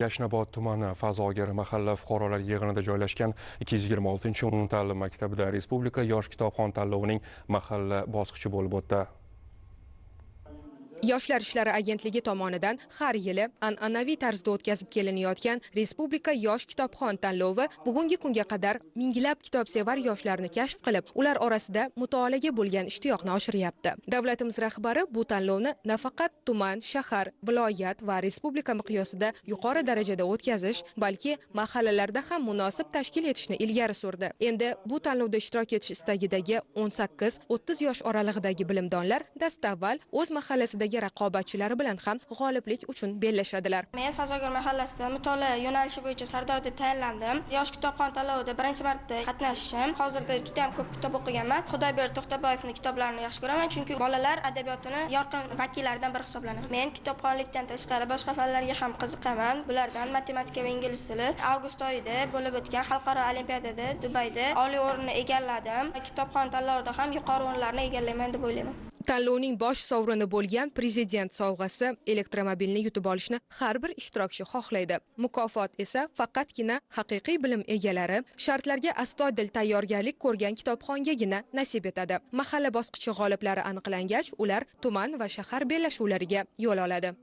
Yashnobod tumani Fazogir mahalla fuqarolar yig'inida joylashgan 226-umumta'lim maktabida Respublika yosh kitobxon tanlovining mahalla bosqichi bo'lib o'tdi. Yoshlar ishlari agentligi tomonidan har yili an'anaviy tarzda o'tkazib kelinayotgan Respublika yosh kitobxon tanlovi bugungi kunga qadar minglab kitobsevar yoshlarni kashf qilib, ular orasida mutolaaga bo'lgan ishtiyoqni oshiryapti. Davlatimiz rahbari bu tanlovni nafaqat tuman, shahar, viloyat va respublika miqyosida yuqori darajada o'tkazish, balki mahallalarda ham munosib tashkil etishni ilgari surdi. Endi bu tanlovda ishtirok etish istagidagi 18-30 yosh oralig'idagi bilimdonlar dastavval o'z mahallasidagi raqobatchilari bilan ham g'oliblik uchun bellashadilar. Men Fazogir mahallasida mutolaa yo'nalishi bo'yicha sardor deb tayinlandim. Yosh kitobxon tanlovida birinchi marta qatnashishim. Hozirda juda ham ko'p kitob o'qiganman. Xudoyberdi To'xtaboyevning kitoblarini yaxshi ko'raman, chunki bolalar adabiyotini yorqin vakillaridan biri hisoblanadi. Men kitobxonlikdan tashqari boshqa fanlarga ham qiziqaman. Bulardan matematika va ingliz tili. Avgust oyida bo'lib o'tgan xalqaro olimpiadada Dubayda oliy o'rinni egalladim. Kitobxon tanlovida ham yuqori o'rinlarni egallayman deb o'ylayman. Tanlovning bosh sovrini bo'lgan prezident sovg'asi elektromobilni yutib olishni har bir ishtirokchi xohlaydi. Mukofot esa faqatgina haqiqiy bilim egalari, shartlarga astoydil tayyorgarlik ko'rgan kitobxongagina nasib etadi. Mahalla bosqichi g'oliblari aniqlangach, ular tuman va shahar bellashuvlariga yo'l oladi.